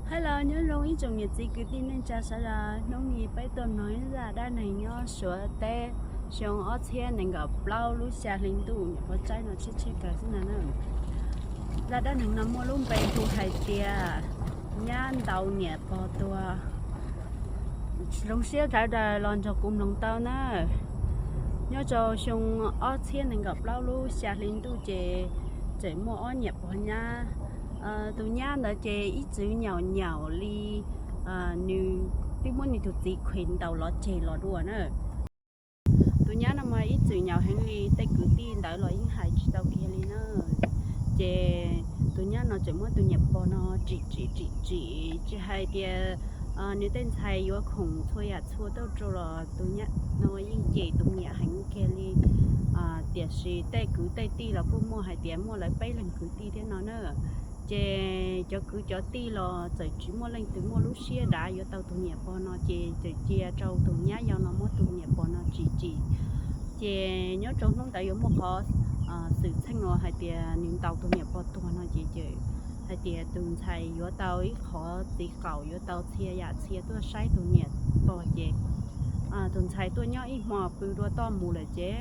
Hello, nyob zoo ib tsoom niam txiv kwv tij neej tsa sawv daws, hnub no peb tuaj mloog ib zaj dab neeg nyob Suav teb xyoo ob txhiab nees nkaum plaub lub xya hli ntuj, nyuam qhuav tsaib no tshiab tshiab kawg xwb na. Zaj dab neeg no muaj lub npe hu hais tias nyab ntaus niam pog tuag. Zoo siab sawv daws los nrog kuv mloog tau na. Nyob rau xyoo ob txhiab nees nkaum plaub lub xya hli ntuj ces tseem muaj ob niam pog nyab. Tus nyab ntawd ces ib txwm nyaum nyaum li, nws twb muab nws tus txiv khuj ntaus los tseg los dua na. Tus nyab no mas ib txwm nyaum heev li, tej kwv tij ntawd los yeej hais tsis tau kiag li na. Ces tus nyab no tseem muab tus niam pog no tsim tsim tsim tsim, tsis hais tias nws tej ntxhais yuav khoom txhua yam txhua tuaj rau los tus nyab no yeej cem tus niam heev kiag li. Tiam sis tej kwv tej tij los kuj muaj hais tias muaj lawv peb leeg kwv tij thiab no na. Ces cov kwv cov tij los txawm tsis muaj leej twg muaj lub siab dav yuav tau tus niam pog no, ces txawm cia rau tus nyab yau no muab tus niam pog no tsim tsim. Ces nyob rau hnub ntawd yuav muaj qhov xwm txheej uas hais tias nws ntaus tus niam pog tuag no ces, ces hais tias tus ntxhais yuav tau ib qhov txiv qaum, yuav tau txhia yam txhia tuaj saib tus niam pog ces tus ntxhais tuaj nyob ib hmo pw dua toj mus lawm ces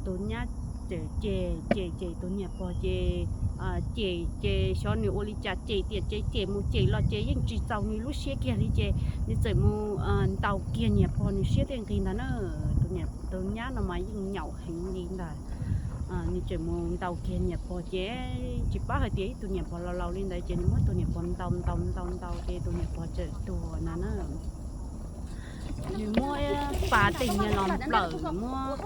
tus nyab cem cem cem tus niam pog ces cem ces xyov nws ua li cas, cem tias ces cem mus cem los ces yeej tsis txaus nws lub siab kiag li ces nws txawm mus ntaus kiag niam pog nws siab tej nqis ntag na. Tus nyab no mas yeej nyaum heev li ntag. Nws tseem mus ntaus kiag niam pog ces tsis paub hais tias ib tug niam pog laus laus li ntawd ces nws muab tus niam pog ntaus ntaus ntaus ntaus ces tus niam pog txawm tuag ntag na. Nws muab pas tej nyiaj los nplawm, muab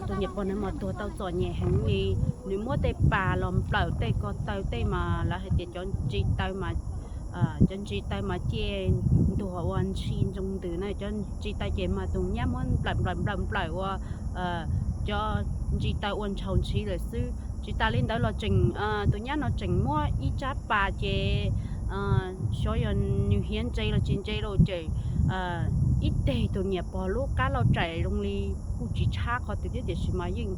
tus niam pog ntawd mas tuag tau txom nyem heev li. Nws muab tej pas los nplawm tej ko taw tej mas lawv hais tias cov ntsis taw mas, cov ntsis taw mas cia ntuag ua ntshis ntsoog ntws na. Cov ntsis taw ces mas tus nyab muab nplawm nplawm nplawm nplawm ua cov ntsis taw ua ntshaus ntshis lawm xwb. Tsis tas li ntawd los tseem, tus nyab no tseem muab ib tsab pas ces xyov yog nws hiav ntse los tsis ntse los ces ib teg tus niam pog lub qab lauj tsaim zoo li kuj tsis tshab qhov twg thiab tiam sis mas yeej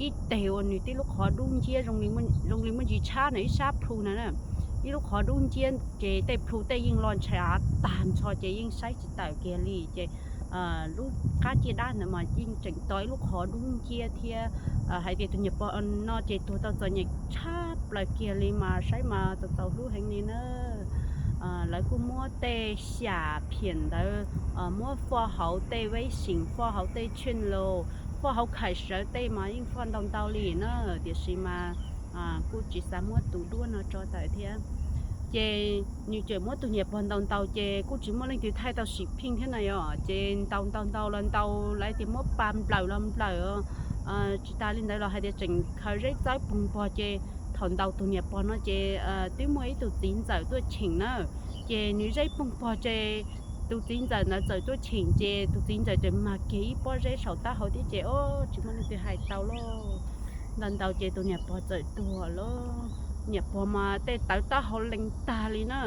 ib teg ua nws tib lub qhov dub nciab zoo li muaj ntsis tshab na, ib sab plhu na, ib lub qhov dub nciab ces tej plhu tej yeej los ntshai av tag nrho ces yeej saib tsis tawm kiag li ces lub qab ciaj dab ntawd mas yeej tseem to ib lub qhov dub nciab thiab. Hais tias tus niam pog no ces tuag tau txom nyem tshaj plaws kiag li mas saib mas txaus txaus hlub heev li na. Lawv kuj muab tej xyam phiam ntawd, muab foj hauv tej veb xim, foj hauv tej tsheej laus, foj hauv khais sawv tej mas yeej foj ntau ntau li na, tiam sis mas kuj tsis xav muab tus duab no tso tawm thiab. Ces nws tseem muab tus niam pog ntaus ntaus ces kuj tsis muaj leej twg thaij tau sim pheej thiab na yom, ces ntaus ntaus ntaus los ntaus lawv tias muab pas nplawm los nplawm, tsis tas li ntawd los hais tias tseem khaws zeb txawb poog pog ces thaum ntaus tus niam pog no ces twb muaj ib tug txiv ntxawm tuaj cheem na, ces nws zeb poog pog ces tus txiv ntxawm ntawd txawm tuaj cheem ces tus txiv ntxawm txawm mag kiag ib pob zeb saum taub hau thiab ces o tsis muaj leej twg hais tau lauj. Ntaus ntaus ces tus niam pog txawm tuag lauj. Niam pog mas tej tawv taub hau lees tag li na.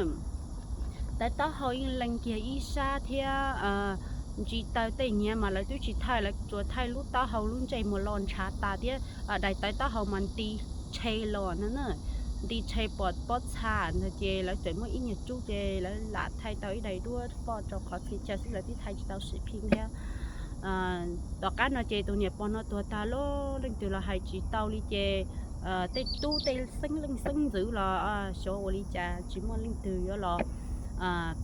Tawv taub hau yeej lees kiag ib sab thiab. Ntsis taw tej nyiav mas lawv twb tsis thaij, lawv tsuas thaij lub taub hau lub ntsej muag los ntshav tas thiab daim tawv taub hau mas nti tshe los no na, nti tshe pom pob txha ntag ces lawv txawm muaj ib nyuag tsub ces lawv lam thaij tau ib daim duab foj rau qhov txhia chaw xwb lawv twb thaij tsis tau sim pheej thiab. Tom qab no ces tus niam pog no tuag tag lauj, leej twg los hais tsis tau li ces tej tub tej xeeb leej xeeb ntxwv los xyov ua li cas tsis muaj leej twg yuav los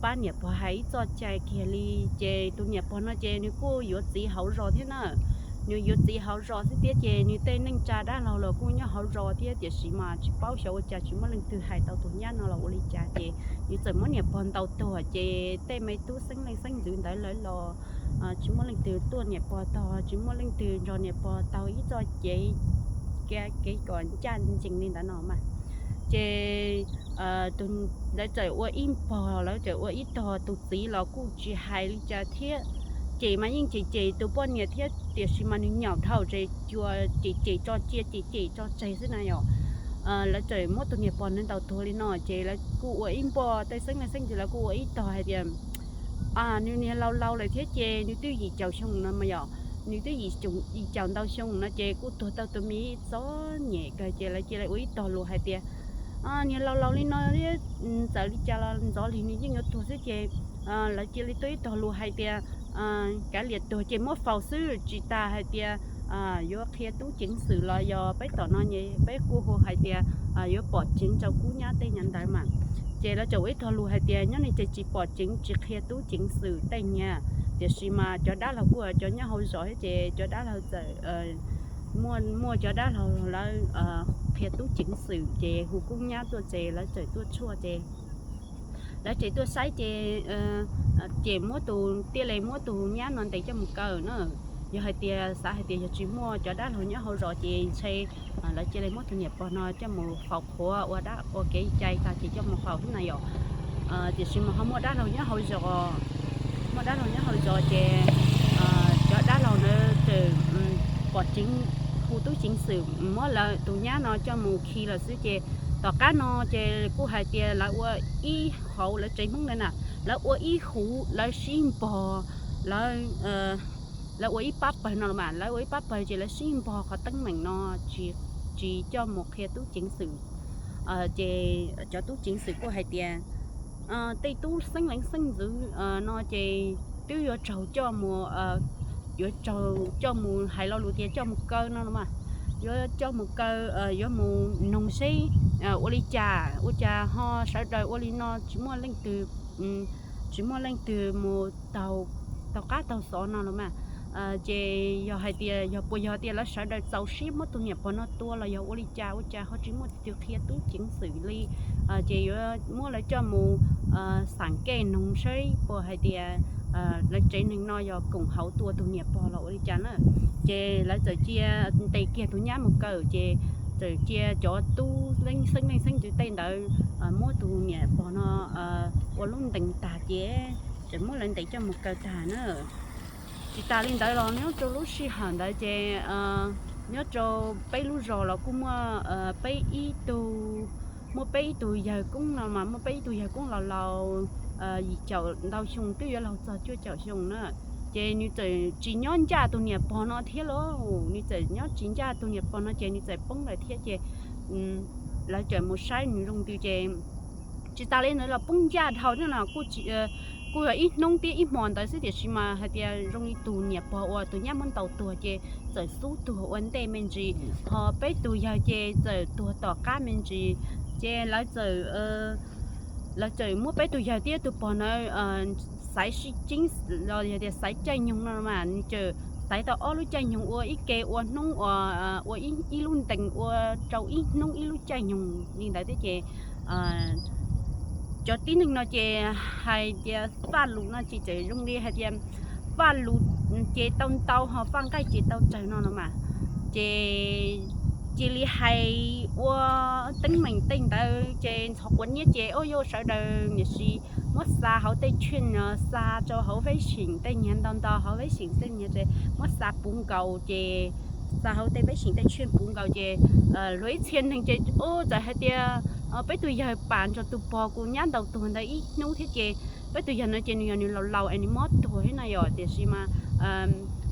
pab niam pog hais ib txoj cai kiag li. Ces tus niam pog no ces nws kuj yuav txiv hauv zos thiab na, nws yuav txiv hauv zos xwb thiab ces nws tej neej tsa dab laug los kuj nyob hauv zos thiab tiam sis mas tsis paub xyov ua cas tsis muaj leej twg hais tau tus nyab no los ua li cas ces nws txawm muab niam pog ntaus tuag ces tej me tub xeeb leej xeeb ntxwv ntawd lawv los tsis muaj leej twg tuaj niam pog tog, tsis muaj leej twg nrog niam pog taug ib txoj kev, kev kom ncaj ncees li ntawd no mas. Ces lawv txawm ua ib pog, lawv txawm ua ib tog, tus txiv los kuj tsis hais li cas thiab. Cem mas yeej cem cem tus poj niam thiab tiam sis mas nws nyaum dhau ces cua cem cem tso cia cem cem tso tseg xwb na yom. Lawv txawm muab tus niam pog ntawd ntaus tuag li no ces lawv kuj ua ib npoj tej xeeb leej xeeb ntxwv lawv kuj ua ib tog hais tias nws niag laus laus lawm thiab ces nws twb yim caum xyoo no mas yom, nws twb yim caum ntau xyoo no ces kuj tuag tau tus me txom nyem kawg ces lawv cia li ua ib tog lus hais tias niag laus laus li no, txawm li cas los ntxov li nws yeej yuav tuag xwb ces lawv cia li tuaj ib tog lus hais tias kav liam tuag ces muab faus xwb, tsis tas hais tias yuav qhia tub ceev xwm los yog peb tom no peb kuj hu hais tias yuav pom ceev rau kub nyab tej nyab ntawd mas. Ces lawv txawm ua ib tog lus hais tias nyob li ces tsis pom ceev tsis qhia tub ceev xwm tej niag, tiam sis mas cov dab laug kuj cov nyob hauv zos thiab ces cov dab laug txawm muaj cov dab laug lawv qhia tub ceev xwm ces hu kub nyab tuaj ces lawv txawm tuaj tshuaj ces lawv txawm tuaj saib ces ces muab tus, thiaj li muab tus nyab no ntes coj mus kaw na. Yog hais tias xav hais tias yog tsis muaj cov dab laug nyob hauv zos ces ntshe lawv cia li muab tus niam pog no coj mus faus qhuav ua dab ua kev cai tag ces coj mus faus xwb na yom. Tiam sis mas ho muaj dab laug nyob hauv zos, muaj dab laug nyob hauv zos ces cov dab laug na txawm pom ceev, hu tub ceev xwm muab lawv tus nyab no coj mus khi lawm xwb ces tom qab no ces kuj hais tias lawv ua ib hauv lawv tsev Hmoob ntawd na, lawv ua ib huv lawv sib npog, lawv lawv ua ib pab pawg no los mas, lawv ua ib pab pawg ces lawv sib npog qhov teeb meem no tsis coj mus qhia tub ceev xwm. Ces cov tub ceev xwm kuj hais tias tej tub xeeb leej xeeb ntxwv no ces twb yuav raug coj mus, yuav raug coj mus hais lo lus tias coj mus kaw no los mas, yuav coj mus kaw, yuav mus noog seb ua li cas ua cas ho sawv daws ua li no tsis muaj leej twg, tsis muaj leej twg mus taug, taug qab taug xov no los mas. Ces yog hais tias yog puas yog tias lawv sawv daws txaus siab muab tus niam pog no tua los yog ua li cas ua cas ho tsis muaj leej twg qhia tub ceev xwm li, ces yuav muab lawv coj mus xam kej noog seb puas hais tias lawv tsev neeg no yog koom haum tua tus niam pog los ua li cas na. Ces lawv txawm cia, ntes kiag tus nyab mus kaw ces txawm cia cov tub leej xeeb leej xeeb ntxwv tej ntawd muab tus niam pog no ua lub ntees tag ces txawm muab lawv ntes coj mus kaw tag na. Tsis tas li ntawd los nyob rau lub sij hawm ntawd ces nyob rau peb lub zos los kuj muaj peb ib tug, muaj peb ib tug yawg koob no mas muaj peb ib tug yawg koob laus laus yim caum ntau xyoo twb yuav laug txog cuaj caum xyoo na. Ces nws txawm tsis nyob ncaj tus niam pog no thiab lauj, nws txawm nyob tsis ncaj tus niam pog no ces nws txawm poob lawm thiab ces lawv txawm mus saib nws zoo twg ces tsis tas li ntawd los poob ncaj dhau thiab no. Kuj yog ib hnub thiab ib hmo ntawd xwb tiam sis mas hais tias zoo li tus niam pog uas tus nyab muab ntaus tuag ces txawm xub tuag ua ntej me ntsis, ho peb tus yawg ces txawm tuag tom qab me ntsis. Ces lawv txawm, lawv txawm muab peb tus yawg thiab tus pog ntawd xaiv sib ceeb los yog tias xaiv caij nyoog no mas nws txawm xaiv tau ob lub caij nyoog ua ib ke ua hnub uas ua ib lub ntees ua rau ib hnub ib lub caij nyoog li ntawd thiab ces cov tib neeg no ces hais tias faj lus no ces txawm zoo li hais tias faj lus ces tau ntau ho faj nqaij ces tau tsawg no no mas. Ces cia li hais ua teeb meem tej ntawd ces ntxhov quav niab ces ua rau sawv daws niam txiv muab xa hauv tej tshuaj, xa rau hauv veb xeem tej niag ntau ntau hauv veb xeem tej niag ces muab xa puv nkaus ces xa hauv tej veb xeem tej tshuaj puv nkaus ces luag ib txhia neeg ces txawm hais tias peb tus yawg pam nrog tus pog kuv nyab ntaus tuag ntawd ib hnub thiab ces peb tus yawg no ces nws yog nws laus laus es nws mob tuag thiab no yom, tiam sis mas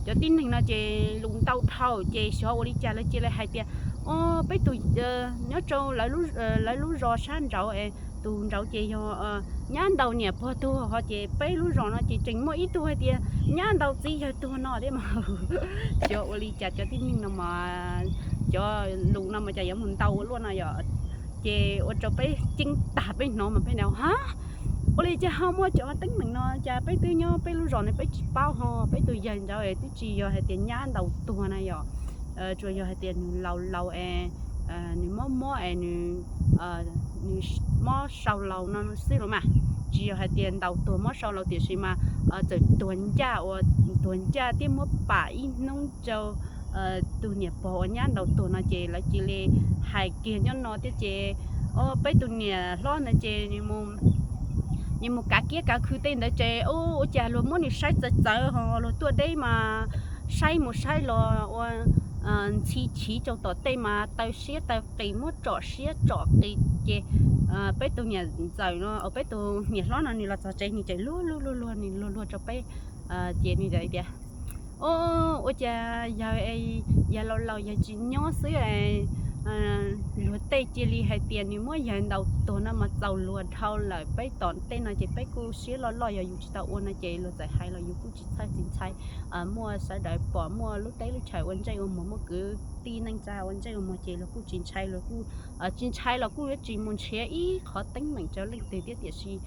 cov tib neeg no ces lus ntau dhau ces xyov ua li cas lawv cia li hais tias o peb tus, nyob rau lawv lub zos sab nraud es tus nraud ces yog nyab ntaus niam pog tuag ho ces peb lub zos no ces tseem muaj ib tug hais tias nyab ntaus txiv yawg tuag no thiab mas. Xyov ua li cas cov tib neeg no mas cov lus no mas cas yuav mus ntau ua luaj no yom. Ces ua rau peb ceeb tag peb hnov mas peb na ha, ua li cas ho muaj cov teeb meem no cas peb twb nyob peb lub zos ne peb tsis paub ho peb tus yawg nraud twb tsis yog hais tias nyab ntaus tuag na yom. Tsuas yog hais tias nws laus laus es nws mob mob es nws mob sau laus no xwb los mas, tsis yog hais tias ntaus tuag mob sau laus tiam sis mas txawm tuag ncaj ua, tuag ncaj thiab muab pam ib hnub rau tus niam pog uas nyab ntaus tuag no ces lawv cia li hais kiag nyob no thiab ces o peb tus niam hlob ntawd ces nws mus kav kiab kav khw tej ntawd ces ua cas luag muab nws saib txawv txawv ho luag tuaj deb mas saib mus saib los ua ntxhi chiv rau tom tej mas taw siab taw qis muab tsom siab tsom qis ces peb tus niam ntxawm no, peb tus niam hlob no nws los txog tsev nws txawm luag luag luag luag nws luag luag rau peb ces nws tias o ua cas yawg, yawg laus laus yawg tsis nyob xwb es luag tej cia li hais tias nws muab yawg ntaus tuag no mas txaus luag dhau lawm. Peb tom tej no ces peb kuj siab loj loj, yog yus tsis tau ua no ces luag txawm hais los yus kuj tsis txhawj tsis ntshai. Muaj sawv daws pom, muaj lub teb lub chaws ua ntsej ua muag, muaj kwv tij neej tsa ua ntsej ua muag ces luag kuj tsis ntshai, luag kuj tsis ntshai los kuj yuav tsis mus nrhiav ib qhov teeb meem rau leej twg thiab. Tiam sis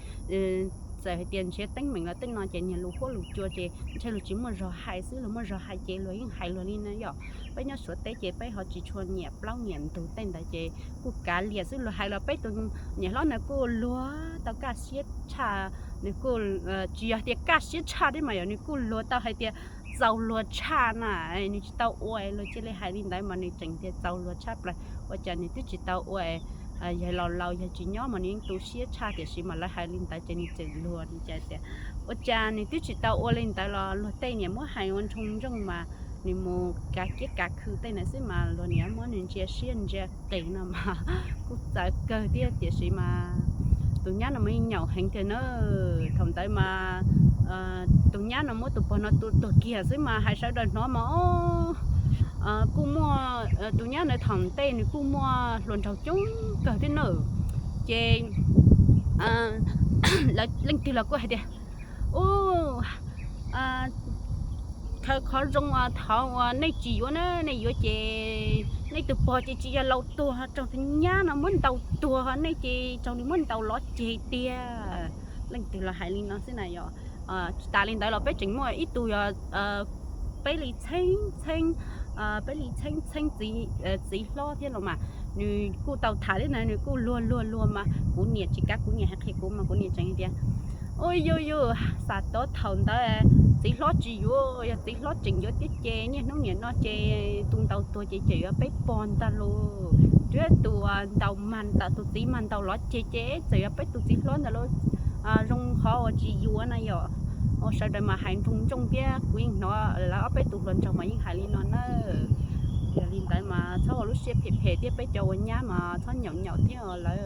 txawm hais tias nrhiav teeb meem los tej no ces niag lus huab lus cua ces ntshe luag tsis muaj zog hais xwb, luag muaj zog hais ces luag yeej hais luag li no yom. Peb nyob Suav teb ces peb ho tsis tshua nyiam plaub nyiam ntug tej ntawd ces kuj kav liam xwb. Luag hais los peb tus niam hlob nws kuj luag tau kaj siab tshaj, nws kuj tsis yog tias kaj siab tshaj thiab mas yog nws kuj luag tau hais tias txaus luag tshaj na, nws tsis tau ua, luag cia li hais li ntawd mas nws tseem tias txaus luag tshaj plaws. Ua cas nws twb tsis tau ua, yog laus laus yog tsis nyob mas nws yeej tu siab tshaj, tiam sis mas lawv hais li ntawd ces nws tseem luag li cas tias ua cas nws twb tsis tau ua li ntawd los luag tej niam muab hais ua nroo ntsooj mas nws mus kav kiab kav khw tej ntawd xwb mas luag niam muab nws ntsia siab ntsia qis no mas kuj txawv kawg thiab. Tiam sis mas tus nyab no mas yeej nyaum heev tiag na. Thaum ntawd mas tus nyab no muab tus pog no tua tuag kiag xwb mas hais sawv daws hnov mas kuj muaj, tus nyab ntawd thaum ntej nws kuj muaj hluas nraug coob kawg thiab na. Ces leej twg los kuj hais tias, u, khaws qhov zoo, thov uas nej tsis yuav na, nej yuav ces nej tus pog ces tsis yog laus tuag, raug tus nyab no muab ntaus tuag, nej ces raug nws muab ntaus lov ceg tiag. Leej twg los hais li no xwb na yom. Tsis tas li ntawd los peb tseem muaj ib tug yog peb li txheeb txheeb, peb li txheeb txheeb txiv hlob thiab los mas nws kuj tau tham thiab na, nws kuj luag luag luag mas kuv niam tsis kav, kuv niam hais qhia kuv mas kuv niam tseem tias, u, yus yus xav tau thaum ntawd txiv hlob tsis yuav, yog txiv hlob tseem yuav thiab ces niaj hnub niam no ces tus ntaus tuag ces tseem yuav peb pog ntag lauj. Thiab tus ntaus mas ntawm tus txiv mas ntaus lov ceg ces txawm yuav peb tus txiv hlob ntag lauj. Zoo qhov uas tsis yuav na yom. Sawv daws mas hais nroo ntsooj thiab kuv yeej hnov lawv ob peb tus hluas nraug mas yeej hais li no na. Yog li ntawd mas txhob ua lub siab phem phem thiab, peb cov ua nyab mas txhob nyaum nyaum thiab, lawv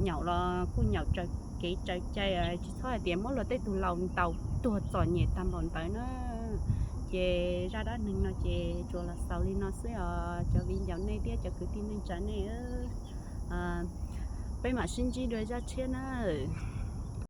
nyaum los kuj nyaum raws kev raws cai, tsis txhob hais tias muab luag tej tus laus ntaus tuag txom nyem tag npaum ntawd na. Ces zaj dab neeg no ces tsuas los xaus li no xwb os cov viv ncaus nej thiab cov kwv tij neej tsa nej. Peb mam sib ntsib dua zaj tshiab nawb.